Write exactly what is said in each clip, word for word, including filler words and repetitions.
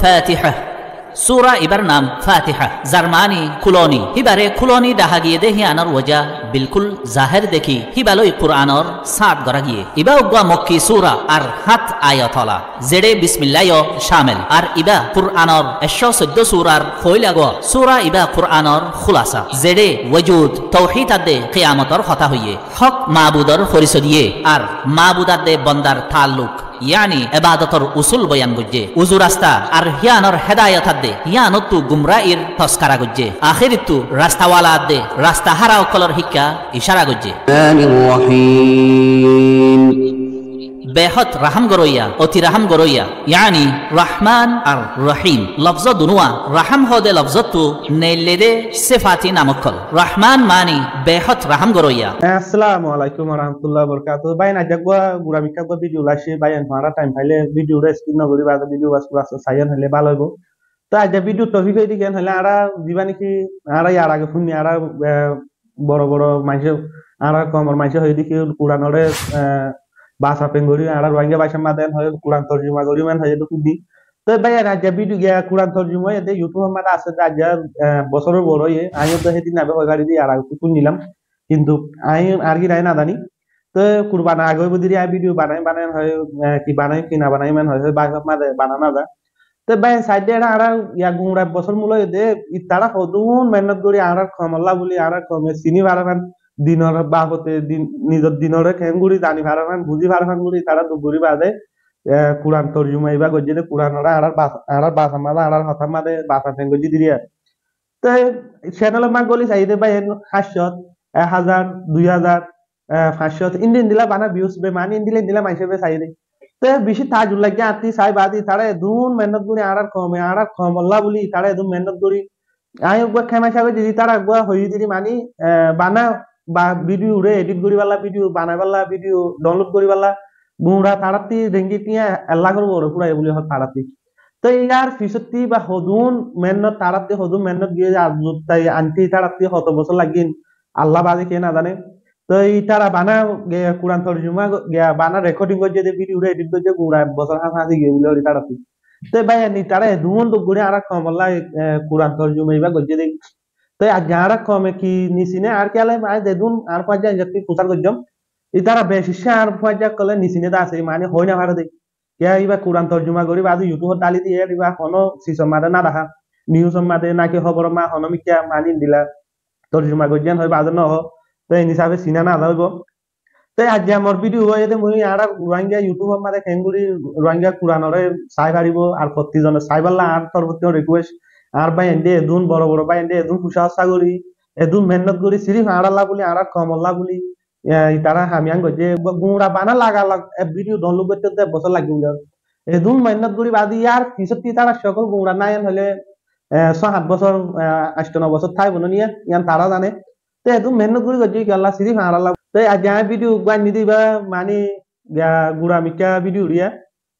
Fatiha. Sura ibar nam Fatiha, zar mani kuloni. Hibare kuloni daha giye de hiyanor woja bilkul zaher deki, hibaloi Kuranor saat gora giye. Iba uggwa Mokki sura ar hát ayat ola, zere bismillah yo shamil. Ar iba Kuranor ekcó soiddo surar foila gwa sura, iba Kuranor khulasa, zere wujud, touhid adde kiyamotor hotá hoiye. Hók mabudor foriso diye ar mabud adde bondar taalluk, yani ebadotor usul boyan goijje. Uzu rasta ar hiyanor hedayot adde, hiyanottu gumrair toskara goijje. Ahérittu rastawala adde rasta hára ókkolor hikka icara goijje. الرحمن الرحيم. Behód rahám goróiya, oti rahám goróiya, yani Rahman ar Rahim lofzó dunúa, rahám hoóde lofzóttu neillede sefati nam ókkol. Rahman mani behód rahám goróiya. Assalamu alaikum warahmatullahi wabarakatuhu. Báiyain, aijja uggwa gura mikká uggwa video loi aiccí. Báiyain, tuáñra time faile video re skip no gorí, bade video bas bas saiyan hoile bála óibo. Te aijja video topic óilde ki hoile, añára ziba niki añára yar age fúinni, añára, eh, boro boro maincé, añárar koumor maincé hoiyé de ki Kuranore, eh, basa pen gorí, añárar Rohingya bacár máze en hoiyé, Kuran torjuma gorí en hoiyé de fúinni. Te báiyain, aijja video giya Kuran torjuma óiye de YouTube or máze asé de aijja, eh, bosóror uore óiye, añí to hédin abe hoi fari de, yar age fúinnilam. Kintu añí ar ki rai no zani. Te kurbani age óibo deri añí video banaiyum, banaiyum hoiyé, eh, ki banaiyum ki no banaiyum en hoiyé, hoiyé bacár máze bana no za. Te báiyain, saidde añára, añára ya gumra bosór mul óiye de, itará hodún mehénnot gorí añárar koumolla buli, añárar koume sini fare fán, dinor babote, din, nizor dinore keéngori zani fare fán, buzi fare fán gorí itará duk gorí bade, eh, Kuran torjuma iba goijje de, Kuranore añárar bas-, añárar basar máze, añárar hotár máze basa pen goijje deri. Te channel ot goli sai de báiyain, háñt cót, ek házar, dui házar, eh, fañs cót, indi indila bana views be, mani indila indila maincé be sai de. Te beci taajjub lage, añáttu sai bade itará edún mehénnot gorí, añárar koume, añárar koumolla buli itará edún mehénnot gorí. Añí uggwa kemá sá goijjí, itará uggwa hoiyé deri mani, eh, bana ba video re edit gorí balla, video banai balla, video download gorí balla, gumra tarátti rengi tiya ek lakor uore furaiye buli hoó tarátti. Te yar fisotti ba hodún mehénnot, tarátti hodún mehénnot giye, ar zuttai anti tarátti hoto bosór lagin, Allah bade kiyé no zane. Te itará bana ge Kuran torjuma go-, ge bana recording goijje de, video re edit goijje, gura ek bosór háñti háñti giye buli hoó tarátti. Te báiyain, itará edún duk gorí añárar koumolla, eh, Kuran torjuma iba goijje de. Te aijja añárar koume ki no sine, añár kiyale añí zedún añár fuaijja aijja tui fusár goijjóm, itará beci añár fuaijja ókkole no sine de asé, mani hoi no fare de. Kiya iba Kuran torjuma gorí bade YouTube ot dali diye, iba hono sisor máze no dahá, news or máze naki hóbor or máze hono mikká mani indila torjuma goijje en hoi bade no hoó, te en hísabe sina no za óibo. Te aijja mor video óiye de mui añárar Rohingya YouTube or máze keéngori Rohingya Kuranore sai faribo, ar fottí zone sai balla añár torfóttu request, añár báiyain de edún boro boro báiyain de edún fusa hossa gorí, edún mehénnot gorí, sirif añáralla buli, añárar koumolla buli, eh, itará ham yián goijje, gu-, gumra bana laga lag, eh, video download goitté de ek bosór lagé buli. Edún mehénnot gorí bade yar fisotti itará cókkol gumra no óiyan hoile, eh, só hát bosór, eh, ancto no bosór táibo no niya, yián tará zane. Te edún mehénnot gorí goijje ki Allah, sirif añáralla. Te aijja añí video uggwa ainní de iba mani, ya, gura mikká video riya,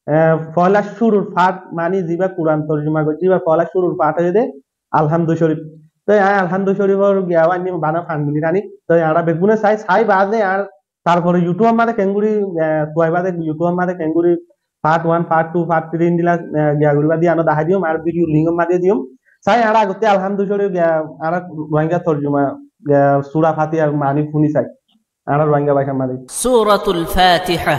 eh, foila cúrur part, mani ziba Kuran torjuma goijje iba foila cúrur part óiye de Alhamdu Shorif. Te añí Alhamdu Shorif or giya uainni bana fañs minit aní. Te añára beggúne sai, sai bade ar tarfore YouTube or máze keéngori, eh, tuai bade YouTube or máze keéngori part one, part two, part three indila, eh, giya gorí bade yián dahái diyum, ar video link or máze diyum. Sai añára agotte Alhamdu Shorif giya añára Rohingya torjuma, eh, sura Fatihar mani fúni sai. Añára Rohingya bacár máze. Suratul Fatiha.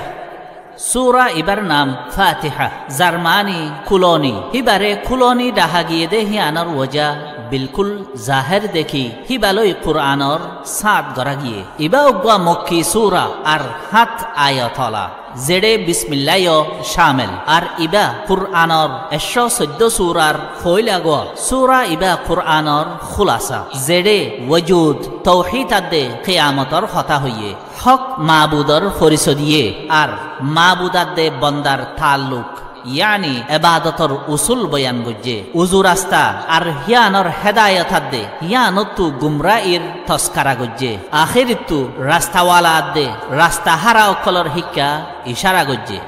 Sura ibar nam Fatiha, zar mani kuloni. Hibare kuloni daha giye de hiyanor woja bilkul zaher deki, hibaloi Kuranor saat gora giye. Iba uggwa Mokki sura ar hát ayat ola, zere bismillah yo shamil. Ar iba Kuranor ekcó soiddo surar foila gwa sura, iba Kuranor khulasa, zere wujud, touhid adde kiyamotor hotá hoiye. Hók mabudor foriso diye ar mabud adde bondar taalluk, yani ebadotor usul boyan goijje. Uzu rasta ar hiyanor hedayot adde hiyanottu gumrair toskara goijje. Ahérittu rastawala adde rasta hára ókkolor hikka icara goijje.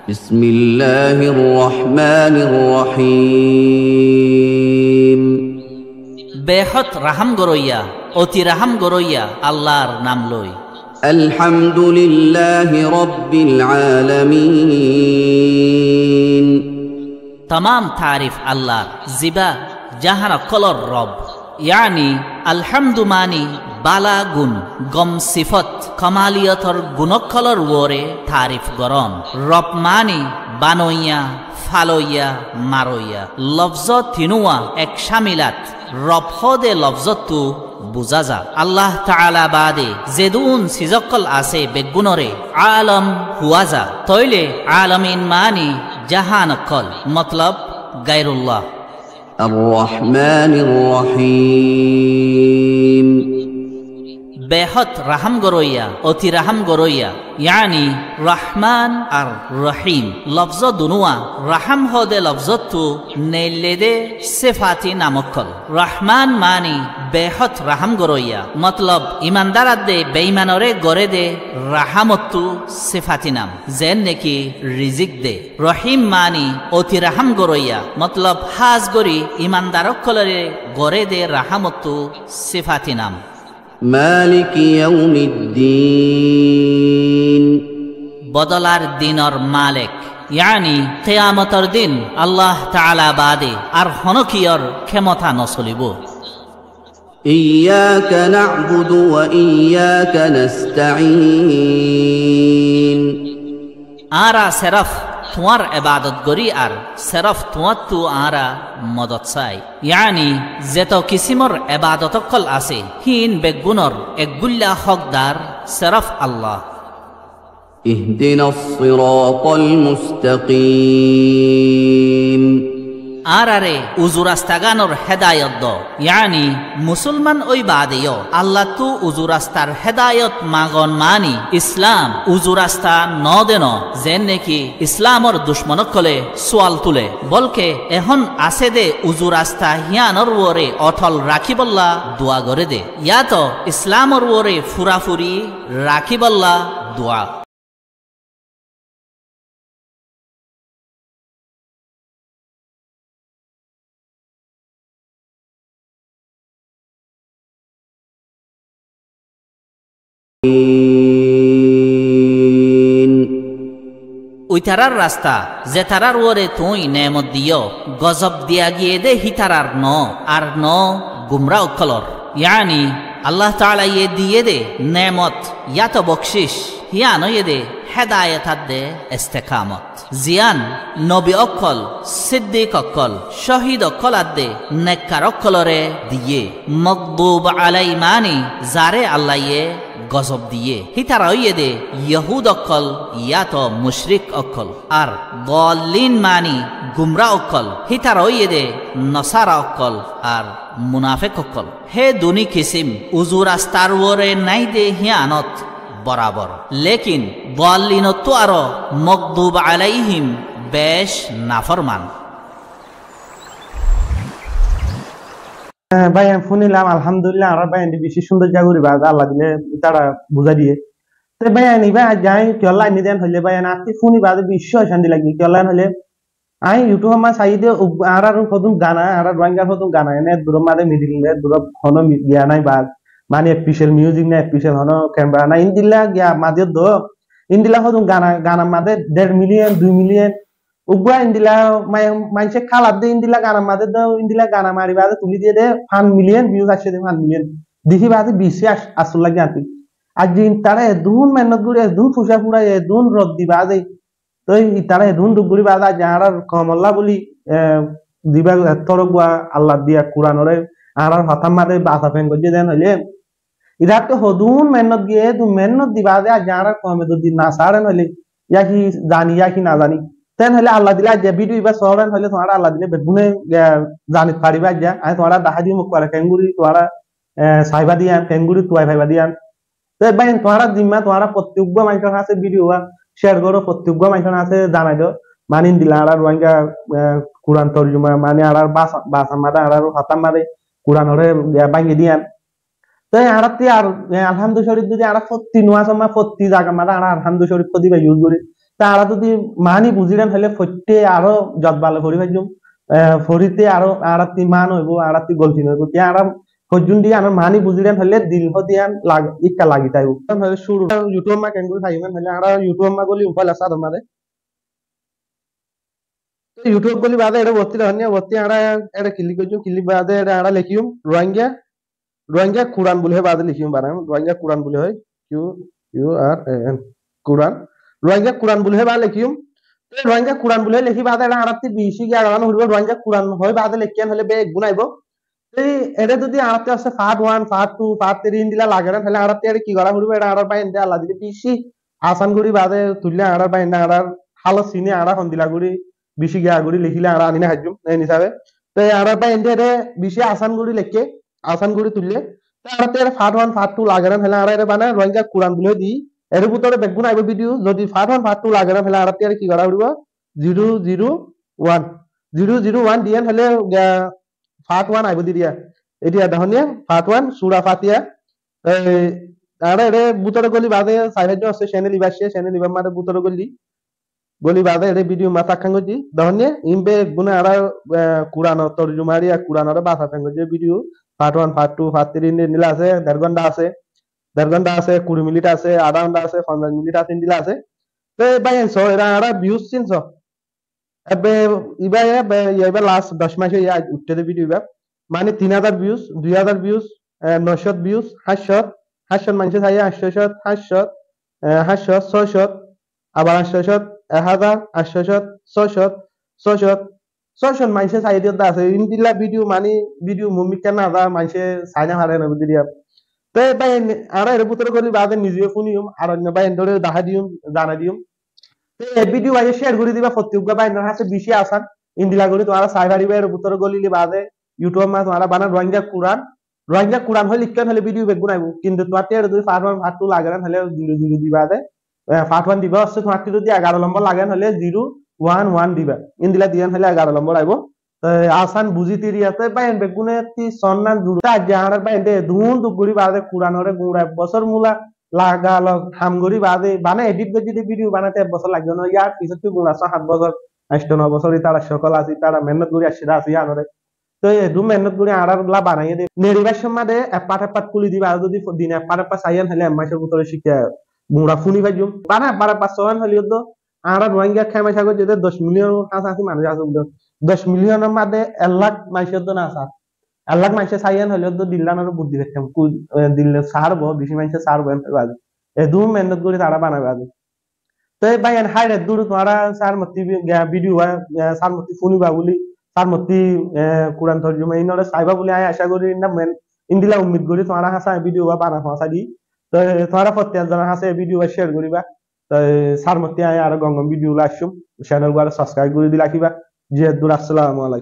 بسم الله الرحمن الرحيم. Behód rahám goróiya, oti rahám goróiya Allar nam loi. الحمد لله رب العالمين. Tamám taarif Allar, zibá jáhan ókkolór Rob. Yaáni, alhámdu maáni bála gun, gom sifót, komaliyotor gun ókkolór uore taarif gorón. Rob maáni banoiya, faloiya, maroiya. Lofzó tinúa ek cámilat, Rob hoóde lofzóttu buzá za. Allah Taala baade zedún siz ókkol asé beggúnoré alom huá za. Tóile alamin maáni jáhan ókkol, motlob gairullah. الرحمن الرحيم. Behód rahám goróiya, oti rahám goróiya, yaáni Rahmán ar Rahím lofzó dunúa rahám hoóde lofzóttu neillé dé sifati nam ókkol. Rahmán maáni behód rahám goróiya, motlob imandár adde beimanoré goré dé rahámottu sifati nam, zeén neki rizik de. Rahím maáni oti rahám goróiya, motlob hás gorí imandár ókkolóre goré dé rahámottu sifati nam. مالك يوم الدين. Bodolar dinor malek, yaáni kiyamotor din Allah Taala baade ar honókiyór kemota nosolibóu. إياك نعبد وإياك نستعين. Añára serof tuáñr ebadot gorí ar serof tuáñttu añára modot sai. Yaáni, zeto kisímor ebadot ókkol asé, híin beggúnor eggúilla hókdar serof Allah. اهدنا الصراط المستقيم. Añárare uzu rastagánor hédayot do, yaáni musúlman ói baade yó Allattú uzu rastar hédayot magon maáni Islám uzu rasta noóde noó, zeén neki Islámor ducmon ókkolé sual tulé, bólke ehón asé dé uzu rasta híanor uore othol rakíbolla dua goré dé, yáto Islámor uore furafuri rakíbolla dua. Uitarár rasta, zetarár uore tuñí neemot diyó, gozob diya giyé dé hítarár noó, ar noó gumrá ókkolór. Yaáni, Allah Taalaye diyé dé neemot, yáto bokcíc, hían óiye dé hédayot adde estekamot. Ziyán nobi ókkol, siddik ókkol, cóhid ókkol adde nekkar ókkolóre diyé. Mogdub alai maáni zaré Allaye gozob diyé. Hítara óiye dé yohúd ókkol yáto mucrik ókkol. Ar dollín maáni gumrá ókkol. Hítara óiye dé nosára ókkol ar munafek ókkol. Hé duní kisím uzu rastar uore nái dé híanot borabor. Lékin dollinottú aró mogdub alaihim bec naforman. Eh, báiyain, fúnilam, alhamdulillah, añárar báiyain bicí cúndor gorí baade Allah dile ítara buzái diyé. Te báiyain, ibá aijja añí kiyólla ainní dé hoilé báiyain, añáttu fúni baade bicí ocánti lage, kiyólla hoilé añí YouTube ot saiyí dé, ug-, añárar hodún gana, añárar Ruáingar hodún gana, ene eddurór mazé middle, eddurór honó mi-, giya nái ba, mani official music nái, official honó camera nái, endilla giya mazé dó, endilla hodún gana, gana mazé der million, dui million, uggúa endilla mai-, maincé kálar dé, endilla gana mazé dó, endilla gana mari bazé tulí diyé dé, fan million views aiccé dé, fan million. Dehí bazé bicí ac-, asur lage añáttu. Aijja itará edún mehénnot gorí, edún fucá furai, edún rod di bazé, toi itará edún duk gorí baade aijja añárar koumolla bóli, eh, zibá ettór uggúa Allah diya Kuranoré añárar hotár mazé basa feng goijjé dé hoilé, itattú hodún mehénnot giyé, edún mehénnot di baade aijja añárar koume zodi na saáre hoilé, yá ki zani, yá ki na zani. Te hoilé Allah dile aijja video ibá soó dé hoilé tuáñra Allah dile beggúne, eh, zanit faribá aijja. Añí tuáñra dahái diyum uggúa re kengóri tuáñra, eh, saibá dé yián, kengóri tuai faibá dé yián. Te báiyain, tuáñra zimma, tuáñra fottí uggúa maincór hañsé video ba share goró, fottí uggúa maincór hañsé zanai do. Mani endilla añára Ruáinga, eh, Kuran torjuma, mani añárar basa, basar mazé, añárar hotár mazé Kuranoré, eh, báñgi diyan. Te añárattú ar, eh, Alhamdu Shorif zodi añára fottí nuwa somma, fottí zagar mazé añára Alhamdu Shorif fodiba use gorí. Te añára zodi mani buzí dé hoilé foitté aró zot bála fori faijjum, eh, forité aró añárattú man óibo, añárattú golti no óibo. Te añára Hojjúndi añárar mani buzíren hoilé dil hodiyan lag-, ikka lagi táibo. Hoilé cúru YouTube ma kengóri faiyum hoilé añára YouTube ma goli umpal asé ador mazé. Te YouTube goli baade ere botti dahonniya, botti añára ere click goijjum, click baade ere añára lekiyum Rohingya, Rohingya Quran buli hoi baade lekiyum, banan Rohingya Quran buli hoi, Q U R A N, Quran. Rohingya Quran buli hoi baade lekiyum. Te Rohingya Quran buli hoi leki baade ere añárattú beci giya agaran foribo, Rohingya Quran hoi baade lekiyum hole beggún aibo. Te ere zodi añárattú asé part one, part two, part three endilla lager, hole añárattú ere ki gora foribo, ere añárar bái ende Allah dile beci asan gori baade tulle añárar bái ende añárar halot sine añára hondilla gori beci giya gori lekile añára ani no faijjum, ei hisabe. Te añárar bái ende ere beci asan gori lekke, asan gori tulle. Te añárattú ere part one, part two lager, hole añára ere bana Rohingya Quran buli di, ere bútore beggún aibo video, zodi part one, part two lager, hole añárattú ere ki gora foribo, zero zero one, zero zero one diyan hole, ah, part one aibo diriya. Etiya dahonniya, part one, Sura Fatiha. Ei, añára ere bútore goli baade, sai faijjum asé channel iba asé, channel ibar maze bútore goli, goli baade ere video ma takkan goijji. Dahonniya, imbe gune añára, ah, Quran torjuma ariya, Quran ore basa takkan goijji video, part one, part two, part three endilla asé, der gonta asé, der gonta asé, kuri minit asé, adha gonta asé, fonzaic minit asé, endilla asé. Te bái en so, ere añára views sin so. Ebe iba, ebe, iba last doc mac óiye aij uiththé de video iba. Mane tin házar views, dui házar views, eh, noi cót views, háit cót, háit cót maincé saiye, háit cót, háit cót, eh, háit cót, sói cót, abar háit cót, ek házar, háit cót, sói cót, sói cót, sói cót maincé saiye de asé. Endilla video mane video mumikka no za maincé sai no fare na buziliya. Te bái, añára ere bútore goli baade nize funiyum, ar onno bái endore dahái diyum, zanai diyum. Te e video aijja share gori diba, fottí uggwá bái endor hase beci asan. Endilla gori tuáñra sai fariba, ere bútore goli baade YouTube ma tuáñra bana Rohingya Quran, Rohingya Quran hoi lekkan hole video beggún aibo. Kintu tuáñrattú ere zodi part one, part two lager hole zero zero diba de, eh, part one diba, asé tuáñrattú zodi egaro lombor lager hole zero one one diba. Endilla diyan hole egaro lombor aibo. Te asan buzi tiriya, te bái en beggúne ti sonna zuru. Te aijja añárar bái ende dun duk gori baade Quran ore gura ek bosor mula laga log ham gori baade bana edit gori de video banate ek bosor lagbo no, yar pisottu gura só hát bosor, ancto no bosor, itara sokol asé, itara mehnot gori asé, asé iyan ore. Te edu mehnot gori añárar la banaiye de. Neri báccar maze ek part ek part kuli diba, ar zodi dine ek part ek part saiyan hole ek macor bútore cíkka gura funi faijjum. Bana ek part ek part saiyan hole do añára Rohingya kemai sagor zede doc million hásahásí manúic asé, doc million or maze ek lak maincé do na sar. Ek lak maincé saiyan hole do dilla nore buddi fettam. Ku, eh, dilla sarbo, beci maincé sarbo, en baade. Edu mehnot gori tara banai baade. Te bái en háire duru tuáñra sar motti vi-, ga-, video ba, eh, sar motti funiba buli, sar motti, eh, Quran torjuma inore saiba buli añí aca gori na men, endilla ummid gori tuáñra hase video ba bana fasa di. Te tuáñra fottí ekzonor hase video ba share goriba. Te sar motti añí aro gom gom video loi aiccum, channel gwa subscribe gori di rakhiba. Ji dur, assalamu alaikum.